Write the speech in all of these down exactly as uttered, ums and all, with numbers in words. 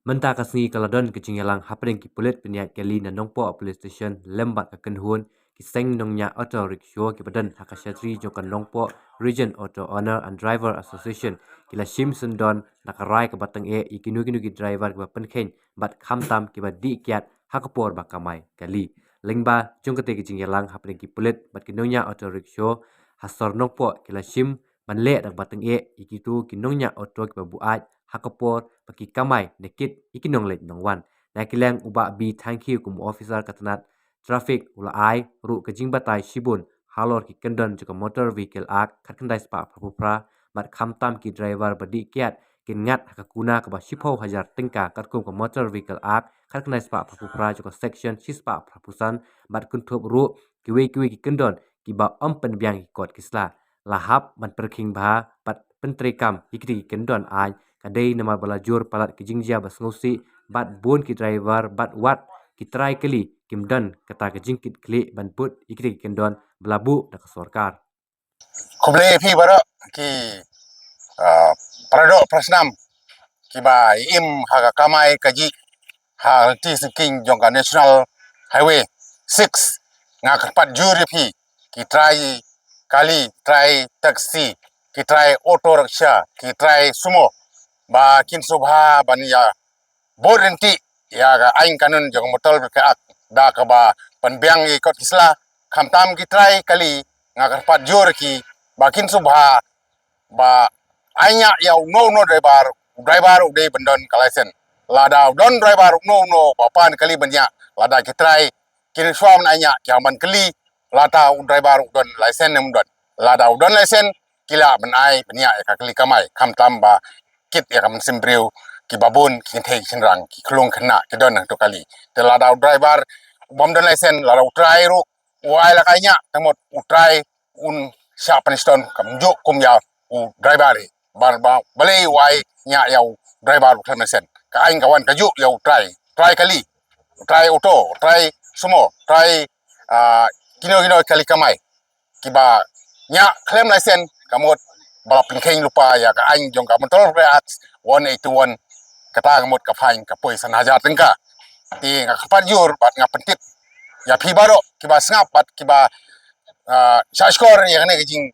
Mynta ka sngi ka la don ka jingïalang hapdeng ki pulit pynïaid kali na Nongpoh Police Station lem bad ka kynhun ki seng nongñiah auto rickshaw kiba don ha ka shatri jong ka Nongpoh Region Auto Owner and Driver Association. Ki la shim syndon na ka rai kaba tyngeh ïa kino kino ki driver kiba pynkheiñ bad khamtam kiba dih kiad ha ka por ba kamai kali. Lyngba jong katei ka jingïalang hapdeng ki pulit bad ki nongñiah auto rickshaw ha sor Nongpoh, ki la shim ban leh da kaba tyngeh ïa kito ki nongñiah auto kiba buaid ha ka por ba ki kamai ne kit ïa ki nongleit nongwan. Na ka liang u Bah B Thangkhiew kum u officer ka tnat traffic u la ai ruh ka jingbatai shibun halor ki kyndon jong ka Motor Vehicle Act khatkhyndai spah phra phew phra, bad khamtam ki driver ba dih kiad kin ngat ha ka kuna kaba shiphew hajar tyngka katkum ka Motor Vehicle Act khatkhyndai spah phra phew phra jong ka Section shispah phra phew san, bad kynthup ruh kiwei kiwei ki kyndon kiba ym pynbiang ki kot ki sla. La hap ban pyrkhing bha bad pyntreikam ïa kitei ki kyndon aiñ, ka dei namar ba la jur palat ki jingjia ba sngewsih bad bun ki driver bad wat ki trai kali kim don kata ka jingkitkhlieh ban bud ïa kitei ki kyndon ba la buh da ka sorkar. Khublei ïa phi baroh ki, ah, paradoh parasnam kiba im ha ka kamai kajih ha lynti syngkien jong ka National Highway six. Nga kyrpad jur ïa phi ki trai kali, trai taxi, ki trai auto rickshaw, ki trai sumo, ba kin sngewbha ban ïa bud ryntih ïa ka aiñ kanun jong ka Motor Vehicle Act da kaba pynbiang ïa ki kot ki sla. Khamtam ki trai kali, nga kyrpad jur ïa ki ba kin sngewbha ba ai ñiah ïa uno uno driver, u driver u dei ban don ka license. Lada u don driver uno uno ba pan kali ban ñiah, lada ki trai kin shuwa ban ai ñiah ki hap ban kylli lada u driver u don license ne ym don. Lada u don license ki lah ban ai ban ñiah ïa ka kali kamai, khamtam ba kit ïa ka mynsiem briew kiba bun ki kynthei ki shynrang ki khyllung khynnah ki don hangto kali. Te lada u driver u bym don license, lada u trai ruh u ai la ka ai ñiah, te mut u trai un shah pynshitom kumjuh kum ïa u driver hi. Ba, ba, balei u ai ñiah ïa u driver u khlem license? Ka aiñ ka wan kajuh ïa u trai, trai kali, u trai auto, u trai sumo, u trai, ah, kino kino kali kamai kiba ñiah khlem license, ka mut ba la pynkheiñ lypa ïa ka aiñ jong ka Motor Vehicle Act one eighty-one, kata ka mut ka fine ka poi san hajar tyngka. Te nga kyrpad jur bad nga pyntip ïa phi baroh kiba sngap bad kiba, ah, shahshkor ïa kane ka jing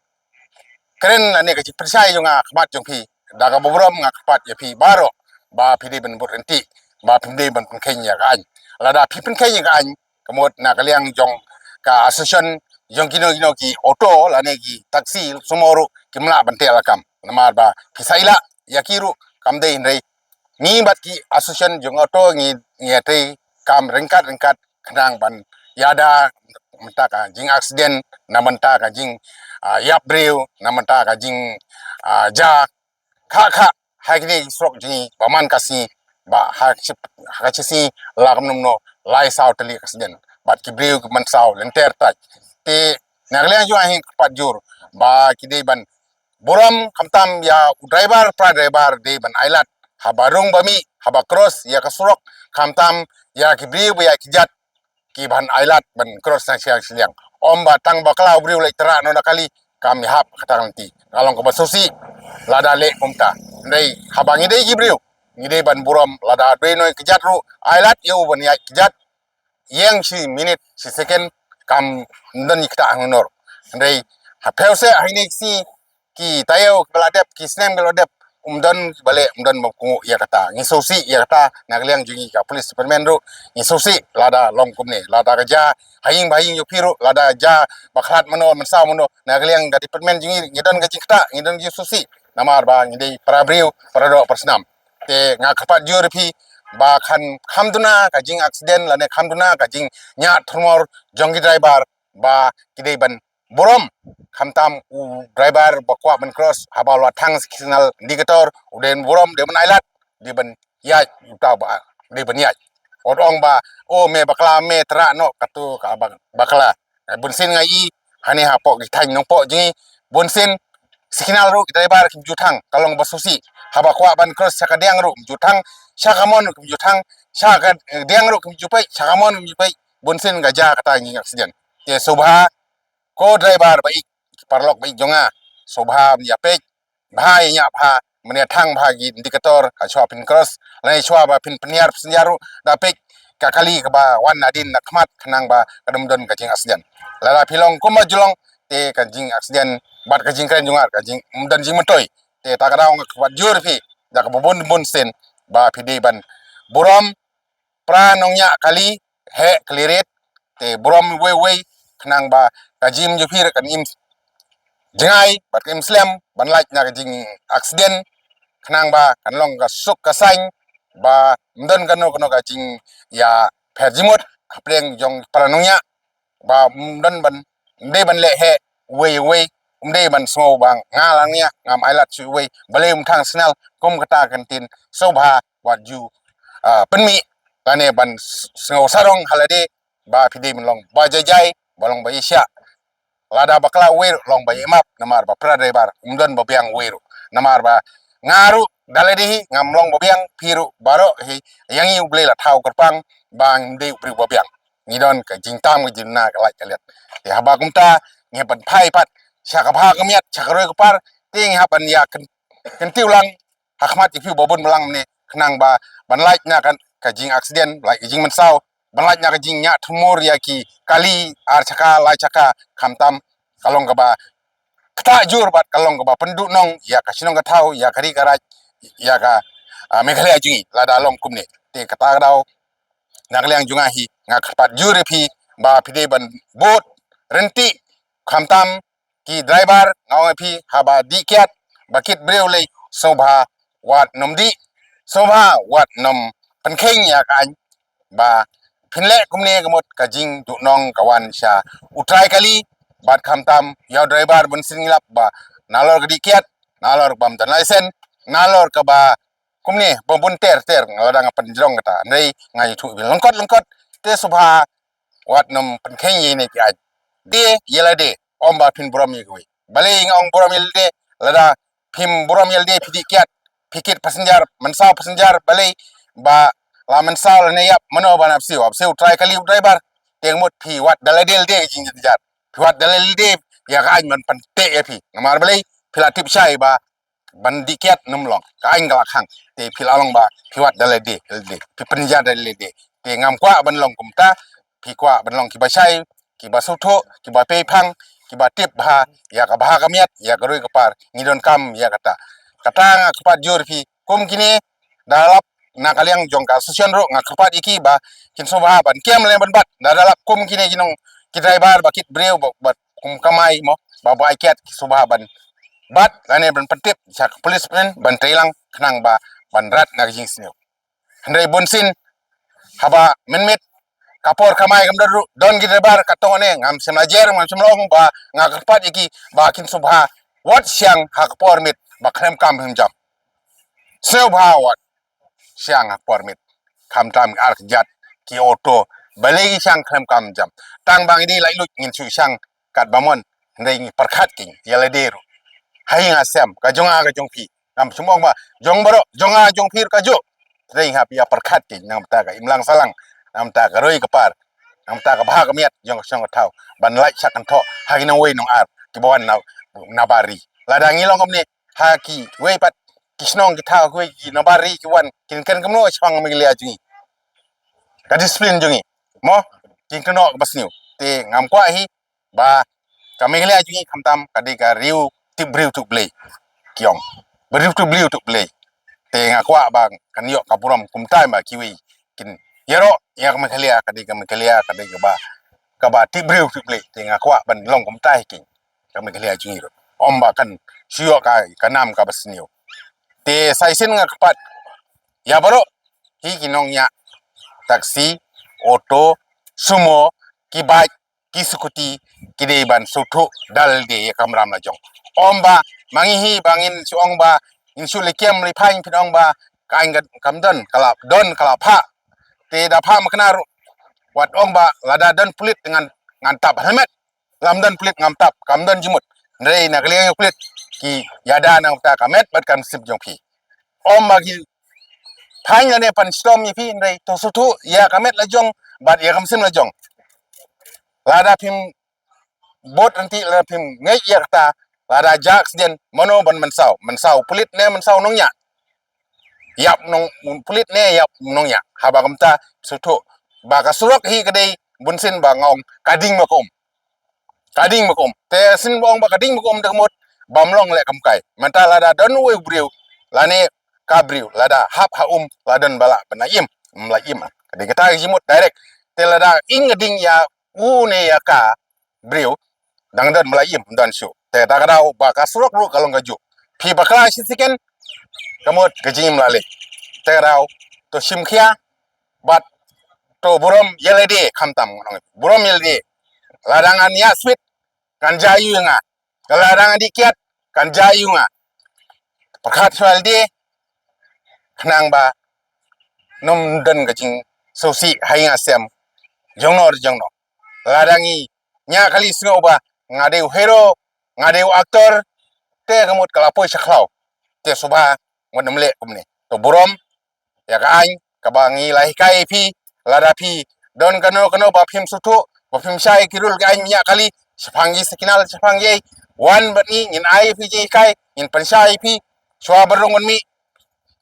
kren lane ka jingpynshai jong nga ha khmat jong phi. Da kaba burom nga kyrpad ïa phi baroh ba phi dei ban bud ryntih, ba phi dei ban pynkheiñ ïa ka aiñ. Lada phi pynkheiñ ïa ka aiñ, ka mut na ka liang jong ka association jong kino kino ki auto lane ki taxi sumo ruh kim lah ban teh lakam. Namar ba phi sa ïa lah ïa ki ruh kam dei, hynrei ngi bad ki association jong auto ngi, ngi ïatrei kam ryngkat ryngkat khnang ban ïada na bynta ka jing accident, na bynta ka jing, ah, ïap briew, na bynta ka jing, ah, ja kha kha ha kine ki surok jong ngi ba man ka sngi ba ha ka shi, ha ka shi sngi la kumno kumno lai saw tylli accident bad ki briew ki man saw lynter trai. Te na ka liang jong nga hi kyrpad jur ba ki dei ban burom, khamtam ïa u driver, para driver dei ban ailad haba rung ba mih, haba cross ïa ka surok, khamtam ïa ki briew ba ïa ki jat ki ban ailad ban cross na shiliang shiliang. Ym ba tang bakla u briew leit tyrah noh na kali kam ïahap kata ka lynti. Ka long kaba sngewsih lada leh kumta. Hynrei haba ngi dei ki briew ngi dei ban burom, lada dei noh ki jat ruh ailad ïa u ban ïaid ki jat ïeng shi minit shi second kam don ïa kata hangnor. Hynrei ha phew seh ha kine ki sngi ki taïew kiba la dep, ki snem kiba la dep, um don ba leh, um don ba kohnguh ïa kata. Ngi sngewsih ïa kata na ka liang jong ngi ka police department ruh. Ngi sngewsih lada long kumne, lada ka ja ha ïing ba ha ïing jong phi ruh, lada ja ba khlad mano mynsaw mano, na ka liang ka department jong ngi ngi don ka jingktah, ngi don ka jingsngewsih namar ba ngi dei para briew, para doh para snam. Te nga kyrpad jur ïa phi ba kan kham duna ka jing accident lane kham duna ka jingñiah thurmor jong ki driver ba ki dei ban burom, khamtam u driver ba kwah ban cross haba la thang signal indicator u dei ban burom, dei ban ailad, dei ban ïaid uta ba dei ban ïaid. Wat ong ba, o me bakla me tyrah noh, kato ka ba-, bakla. Bunsien nga i hangne hapoh ki thaiñ Nongpoh jong ngi, bunsien signal ruh ki driver kim ju thang, ka long ba sngewsih. Haba kwah ban cross sha ka diang ruh kim ju thang, sha ka mon ruh kim ju thang, sha ka diang ruh kim ju peit, sha ka mon ruh kim ju peit. Bunsien ka ja kata ka jing accident. Te sngewbha ko driver ba ïeit, paralok ba ïeit jong nga, sngewbha ban ïa peit bha, ïa ñiah bha mynne thang bha ki indicator, ka shuwa phin cross, lane shuwa ba phin pynïar passenger ruh, da peit ka kali kaba wan nadien na khmat khnang ba ka dum don ka jing accident. Lada phi long kum ba ju long, te ka jing accident bad ka jingkren jong nga ka jing, ym don jingmyntoi. Te ta ka daw nga kyrpad jur phi da kaba bun bun sien ba phi dei ban burom pra nongñiah kali, heh kali rit, te burom uwei uwei khnang ba ka jingim jong phi kan im jngai bad kan im slem ban lait na ka jing accident, khnang ba kan long ka suk ka saiñ, ba ym don kano kano ka jingïapher jingmut hapdeng jong para nongñiah, ba ym don ban, ym dei ban leh heh uwei uwei, ym dei ban sngew ba nga la ngiah, ngam ailad shuh uwei, balei ym thang signal, kum kata ka ktien sngewbha wat ju, ah, pynmih, lane ban s-, sngew sarong ha lade ba phi dei ban long ba jai jai, ba long ba ïaishah. Lada bakla uwei ruh long ba ïa map, namar ba para driver ym don ba biang uwei ruh. Namar ba nga ruh da lade hi ngam long ba biang, phi ruh baroh hi, ïa ngi U Blei la thaw kyrpang ba ngim dei u briew ba biang. Ngi don ka jingtam ka jingna ka lait ka liat. Te haba kumta ngi hap ban phai pat sha ka bha ka miat, sha ka roi ka par, te ngi hap ban ïa kyn-, kyntiew lang ha khmat ïa phi ba bun balang mynne, khnang ba ban lait na ka, ka jing accident, lait ka jing mynsaw, ban lait na ka jingñiah thmur ïa ki kali ar chaka lai chaka, khamtam ka long kaba ktah jur bad ka long kaba pynduhnong ïa ka shnong ka thaw, ïa ka ri ka raij, ïa ka, ah, Meghalaya jong ngi lada long kumne. Te kata ka daw na ka liang jong nga hi nga kyrpad jur ïa phi ba phi dei ban bud ryntih, khamtam ki driver, nga ong ïa phi, haba dih kiad ba kit briew lei, sngewbha wat nym dih, sngewbha wat nym pynkheiñ ïa ka aiñ, ba phin leh kumne ka mut ka jingduhnong ka wan sha u trai kali bad khamtam ïa u driver, ban sngewlap ba nalor ka dih kiad, nalor bam don license, nalor kaba kumne ba bun ter ter, nga la dang pynjrong kata. Hynrei nga ïathuh lyngkot lyngkot, te sngewbha wat nym pynkheiñ ïa ine ki aiñ. De ïa lade, ym ba phin burom ïa kiwei. Balei nga ong burom ïa lade? Lada phim burom ïa lade, phi dih kiad, phi kit passenger, mynsaw passenger, balei ba la mynsaw lane ïap, mano ban ap siew, ap siew u trai kali, u driver. Te mut phi wad da lade lade ka jingjynjar, phi wad da lade lade ïa ka aiñ ban pynteh ïa phi. Namar balei? Phi la tip shai ba ban dih kiad nym long, ka aiñ ka la khang. Te phi la long ba phi wad da lade lade, phi pynjynjar da lade. Te ngam kwah ban long kumta. Phi kwah ban long kiba shai, kiba sngewthuh, kiba peiphang, kiba tip bha ïa ka bha ka miat, ïa ka roi ka par. Ngi donkam ïa kata. Kata nga kyrpad jur phi, kum kine da lap na ka liang jong ka association ruh nga kyrpad ïa ki ba kin sngewbha ban kem lane ban bat da, da lap kum kine ki nong, ki driver ba kit briew ba, ba kum kamai mo, ba, ba ai kiad, ki sngewbha ban bat lane ban pyntip sha ka police ban, ban trei lang khnang ba ban rat na ka jingsniew. Hynrei bunsien haba mynmiet ka por kamai kam don ruh, don ki driver katto ne, ngam shym la jer, ngam shym la ong, ba nga kyrpad ïa ki ba kin sngewbha wat shang ha ka por miet ba khlem kam khlem jam. Sngewbha wat shang ha ka por miet. Khamtam ar kjat ki auto, balei ki shang khlem kam jam? Tang ba ngi dei laitluid ngin shu shang katba mon, hynrei ngi pyrkhat keiñ ïa lade ruh. Hai nga sem, ka jong nga ka jong phi, ngam shu ong ba jong baroh, jong nga jong phi ruh ka juh. Hynrei ngi hap ïa pyrkhat keiñ namar ka imlang sahlang, namar ka roi ka par, namar ka bha ka miat jong ka shnong ka thaw, ban lait sha kynthoh ha ki nongwei nongar kiba wan na, na bar ri. Lada ngi long kumne, ha kiwei pat ki shnong ki thaw, kiwei ki nongbar ri ki wan, kin kren kumno shaphang Meghalaya jong ngi, ka discipline jong ngi mo, kin kynnoh kaba sniew. Te ngam kwah hi ba ka Meghalaya jong ngi khamtam ka dei ka riew tip briew tip Blei, ki ong, briew tip briew tip Blei. Te nga kwah ba kan ïoh ka burom kumta ba kiwei kin ïaroh ïa ka Meghalaya, ka dei ka Meghalaya ka dei kaba, kaba tip briew tip Blei. Te nga kwah ban long kumta hi keiñ ka Meghalaya jong ngi ruh, ym ba kan shu ïoh ka, ka nam kaba sniew. Te sa shisien nga kyrpad ïa baroh hi ki nongñiah taxi, auto, sumo, ki bike, ki scooty, ki dei ban sngewthuh da lade ïa ka kamram la jong. Ym ba ma ngi hi ba ngin shu ong ba ngin shu leit kem leit phai, phin ong ba ka aiñ kam don, ka la don, ka la phah. Te da phah makna ruh, wat ong ba lada don pulit ngan, ngan tap helmet, lam don pulit ngam tap, kam don jingmut. Hynrei na ka liang ïa u pulit ki ïada na ka bynta ka met bad ka mynsiem jong phi. Ym ba ki phai lane pynshitom ïa phi, hynrei to sngewthuh ïa ka met la jong bad ïa ka mynsiem la jong. Lada phim bud ryntih, lada phim ngeit ïa kata, Lada jia accident, mano ban mynsaw? Mynsaw pulit ne mynsaw nongñiah? Ïap nong pulit ne ïap nongñiah? Haba kumta sngewthuh ba ka surok hi ka dei, bun sien ba nga ong ka ding ma ka um. Ka ding ma ka um. Te sien ba ong ba ka ding ma ka um te ka mut bym long leh kumkai. Mynta lada don uwei u briew lane ka briew lada hap ha um, la don ba lah ban im, ym lah im. Ka dei kata ka jingmut direct. Te lada ing ka ding ïa u ne ïa ka briew, dang don ba lah im, ym don shuh. Te kata ka daw ba ka surok ruh ka long kajuh. Phi bakla shi second, ka mut ka jingim la leit. Te ka daw to shim khia bad to burom ïa lade khamtam, ngan ong burom ïa lade. Lada ngan ïa speed, kan jia ïa nga. Lada ngan dih kiad, kan jia ïa nga. Pyrkhat shuwa ïa lade khnang ba ym don ka jingsngewsih ha ïing ha sem jong no jong no. Lada ngi ñiah kali sngew ba nga dei u hero, nga dei u actor, te ka mut ka la poi sha khlaw. Te sngewbha wat nym leh kumne. To burom ïa ka aiñ kaba ngi la hikai ïa phi. Lada phi don kano kano ba phim sngewthuh, ba phim shai ki rule ki aiñ ñiah kali, shaphang ki signal, shaphang ki ei, wan bad ngi, ngin ai ïa phi jinghikai, ngin pynshai ïa phi. Shuwa ban rung ban mih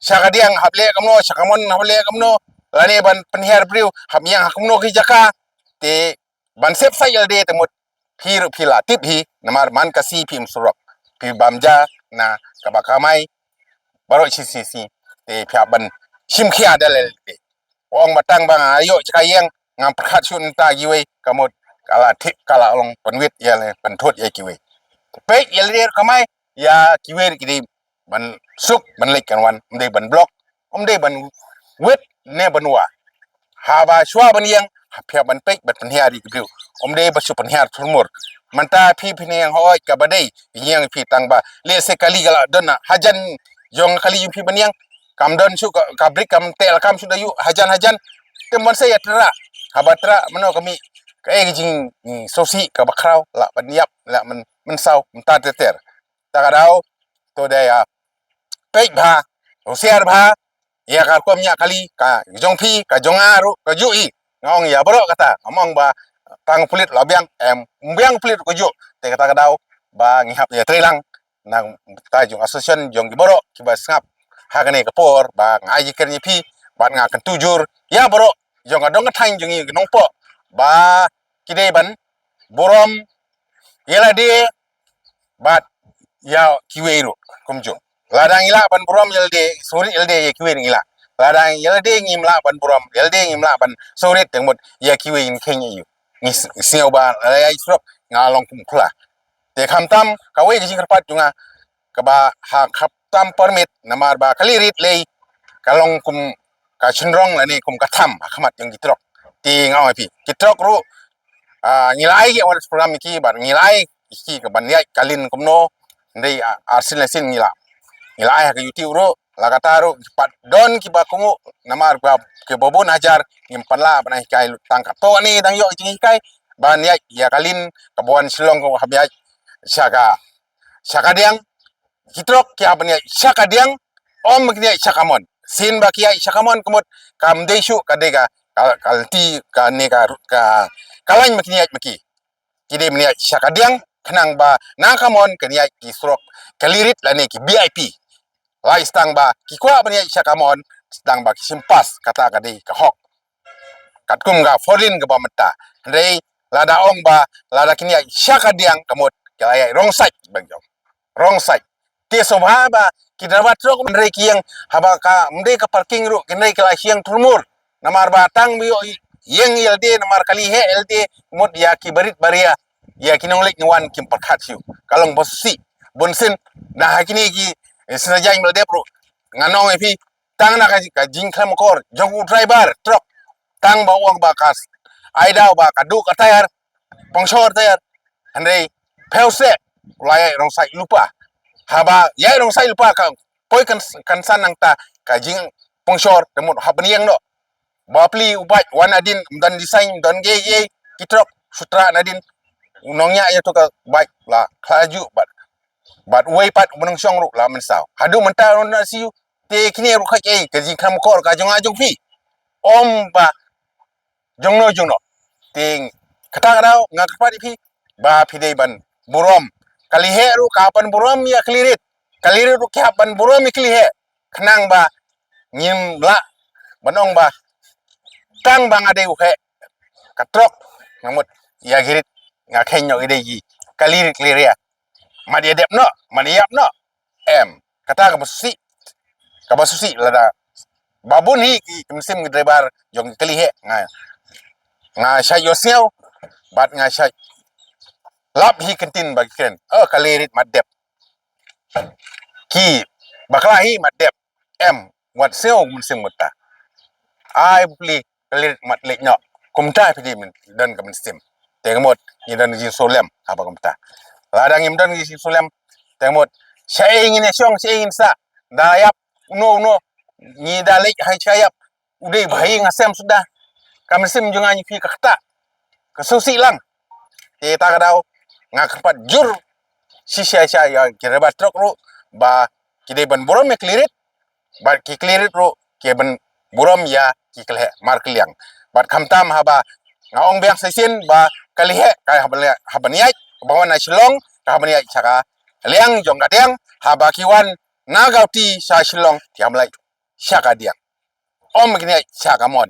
sha ka diang hap leh kumno, sha ka mon hap leh kumno, lane ban pynhiar briew hap ïeng ha kumno ki jaka. Te ban sep sa ïa lade te mut phi ruh phi la tip hi, namar man ka sngi phim surok, phi bam ja na kaba kamai baroh shi sngi. Te phi hap ban shim khia da lade. Ong ba tang ba nga ïoh jaka ïeng, ngam pyrkhat shuh na kiwei, ka mut ka la tip, ka la long pynwit ïa lade, pynthut ïa kiwei. Peit ïa lade ruh kamai, ïa kiwei ruh ki dei ban suk ban leit kan wan, ym dei ban block, ym dei ban wit ne ban wah. Haba shuwa ban ïeng, ha phi hap ban peit bad pynhiar ïa ki briew, ym dei ba shu pynhiar thurmur. Mynta phi phin ïeng hooid kaba dei, phin ïeng phi tang ba lehse kali ka la don na hajan jong kali jong phi ban ïeng, kam don shuh ka, ka brake kam teh lakam shuh da ïuh hajan hajan. Te mon se ïa trah, haba trah mano ka mih, kaei ka jingsngewsih kaba khraw, lah ban ïap, lah ban mynsaw mynta ter ter. Ta ka daw to da ïa peit bha, husiar bha ïa ka rukom ñiah kali, ka jong phi, ka jong nga ruh kajuh hi. Nga ong ïa baroh kata, ngam ong ba tang pulit la biang, em, biang pulit ruh kajuh. Te kata ka daw ba ngi hap ïa trei lang na ka bynta jong association jong ki baroh kiba sngap ha kane ka por, ba nga ai jingkren ïa phi bad nga kyntu jur ïa baroh jong ka dong ka thaiñ jong ngi ki nongpoh ba ki dei ban burom ïa lade bad ïa kiwei ruh kumjuh. Lada ngi lah ban burom ïa lade, sngewrit ïa lade, ïa kiwei ngi lah. Lada ïa lade ngim lah ban burom, ïa lade ngim lah ban sngewrit, te mut ïa kiwei ngi kheiñ aïu? Ngi s-, sngew ba lada ïa surok nga long kum khula. Te khamtam kawei ka jingkyrpad jong nga kaba ha khamtam permit, namar ba kali rit lei ka long kum ka shynrong lane kum ka tham ha khmat jong ki trok. Te nga ong ïa phi, ki trok ruh, ah, ngi la ai ki awareness program ïa ki, bad ngi la ai ïa ki ka ban ïaid ka lin kumno, hynrei, ah, arsien lehsien ngi la, ngi la ai ha ka YouTube ruh, la kata ruh ki pat don kiba kohnguh, namar ba kiba bun hajar ngim pat lah ban ai hikai lut, tang kato ne dang ïoh jinghikai ban ïaid ïa ka lin kaba wan Shillong, ka hap ïaid sha ka, sha ka diang. Ki trok ki hap ban ïaid sha ka diang, ym kin ïaid sha ka mon. Sien ba ki ïaid sha ka mon ka mut kam dei shuh, ka dei ka, ka, ka lynti, ka ne ka, ka, ka lain ba kin ïaid ma ki. Ki dei ban ïaid sha ka diang, khnang ba na ka mon kin ïaid ki surok kali rit lane ki V I P. Lai sdang ba ki kwah ban ïaid sha ka mon, sdang ba ki shim pass, kata ka dei ka hok. Katkum ka four lane kaba mynta. Hynrei lada ong ba lada kin ïaid sha ka diang ka mut ki la ïaid wrong side ban jong. Wrong side. Te sngewbha ba ki driver trok hynrei ki ïeng, haba ka, ym dei ka parking ruh, hynrei ki la ïeng thurmur. Namar ba tang ba ïoh ïeng ïa lade, namar kali heh ïa lade, mut ïa ki barit baria, ïa ki nongleit nongwan kim pyrkhat shuh. Ka long ba sngewsih. Bun sien na ha kine ki, eh, sna jaiñ ba la dep ruh, ngan ong ïa phi, tang na ka, ka jingkhlem akor jong u driver trok, tang ba u ong ba ka ai daw ba ka duh ka tyre, puncture tyre, hynrei phew seh u la ïaid wrong side lypa. Haba ïaid wrong side lypa ka poi kan, kan san nangta ka jingpuncture, te mut hap ban ïeng noh. Bapli u bike wan hadien, ym don design, ym don kiei kiei, ki trok shu trah nadien. U nongñiah ïa uto ka bike la khlad juh bad, bad uwei pat u nongshong ruh la mynsaw. Haduh mynta u nong I C U. Te kine ruh ka ei ka jingkhlem akor ka jong nga jong phi, ym ba jong no jong no. Te kata ka daw nga kyrpad ïa phi ba phi dei ban burom Kali heh ruh ka hap ban burom ïa kali rit. Kali rit ruh ki hap ban burom ïa kali heh. Khnang ba ngim lah ban ong ba tang ba nga dei u heh ka trok, nga mut ïa ki rit nga kheiñ noh ïa ki dei ki kali rit kali ria. Mat ïa dep noh, mat ïa ïap noh. Em, kata kaba shisha, kaba shisha lada ba bun hi ki mynsiem ki driver jong ki kali heh nga, nga shait ïohsngew bad nga shait lap hi ktien ba ki kren. Oh, kali rit mat dep. Ki bakla hi mat dep. Em, wat siew mynsiem mynta. Ai bapli kali rit mat leit noh. Kumta phi dei myn-, don ka mynsiem. Te ka mut ngi don jingsngewlem haba kumta. Lada ngim don jingsngewlem, te ka mut shaei ngin ïashong, shaei ngin sah. Da ïap uno uno, ngi da leit ha i sha ïap. U dei ba hi nga sem suda. Ka mynsiem jong nga ngi phi ka kata. Ka shisha lang. Te ta ka daw nga kyrpad jur shisha shisha ïa ki driver trok ruh ba ki dei ban burom ïa kali rit, bad ki kali rit ruh ki ban burom ïa ki kali heh markylliang. Bad khamtam haba nga ong biang sa shisien ba kali heh ka hap ban ïaid, hap ban ïaid, ba wan na Shillong ka hap ban ïaid sha ka liang jong ka diang, haba ki wan na Guwahati sha Shillong ki hap ban ïaid sha ka diang. Ym kin ïaid sha ka mon.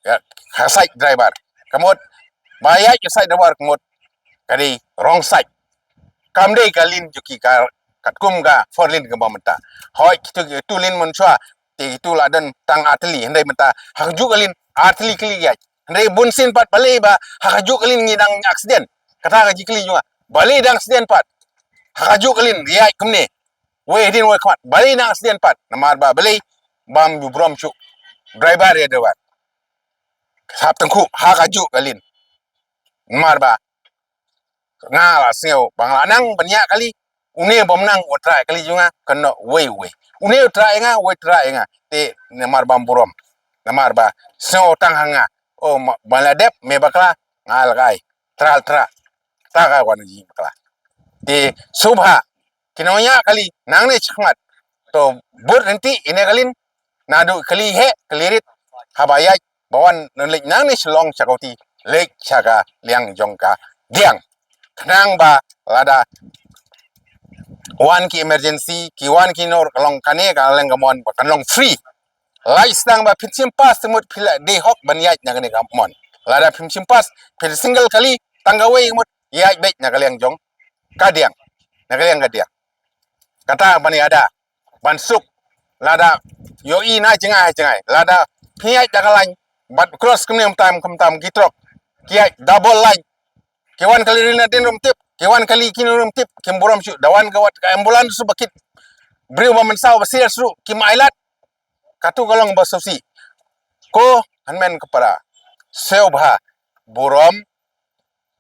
Ïa, ka side driver. Ka mut ba ïaid ka side driver ka mut ka dei wrong side. Kam dei ka lane jong ki ka katkum ka four lane kaba mynta. Hooid kitu, kitu lane mynshuwa te kitu la don tang ar tylli, hynrei mynta ha kajuh ka lane ar tylli kali ïaid. Hynrei bun sien pat balei ba ha kajuh ka lane ngi dang accident. Kata ka jingkylli jong nga. Balei dang accident pat ha kajuh ka lane ïaid kumne. Wei hadien wei khmat. Balei nang accident pat? Namar ba balei bym ju burom shuh driver ïa driver. Sap tyngkhuh ha kajuh ka lane. Namar ba nga la sngew ba nga la nang ban ïaid kali. Une bym nang u trai kali jong nga, kano wei wei. Une u trai nga, wei trai nga. Te namar bym burom. Namar ba sngew tang ha nga. Oh, ma, ba la dep me bakla, nga la kai. Tral tra. Ta ka wan ji bakla. Te sngewbha ki nongñiah kali nangne shakhmat to bud lynti ine ka lane, naduh kali heh kali rit, haba ïaid ba wan leit nangne Shillong sha Guwahati, leit sha ka liang jong ka diang. Khnang ba lada wan ki emergency, ki wan ki nor ka long kane ka liang ka mon ba kan long free. Lait sdang ba phin shim pass te mut phi la dei hok ban ïaid na kane ka mon. Lada phim shim pass, phi single kali, tang kawei mut ïaid beit na ka liang jong ka diang. Na ka liang ka diang. Kata ban ïada ban suk. Lada ïohi na jngai jngai. Lada phi ïaid da ka line bad cross kumne mynta mynta ki trok ki ïaid double line. Ki wan kali ri na dien ruh ym tip, ki wan kali kine ruh ym tip, kim burom shuh. Da wan ka wat ka ambulance ruh ba kit briew ba mynsaw ba serious ruh kim ailad. Katu ka long ba sngewsih. Ko hynmen ko para, sngewbha burom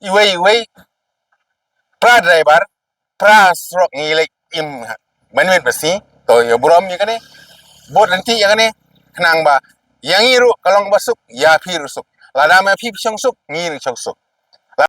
iwei iwei, para driver, para surok ngi leit im ban wit ba sngi, to ïa burom ïa kane. Bud lynti ïa kane, khnang ba ïa ngi ruh ka long ba suk, ïa phi ruh suk. Lada ma phi shong suk, ngi ruh shong suk.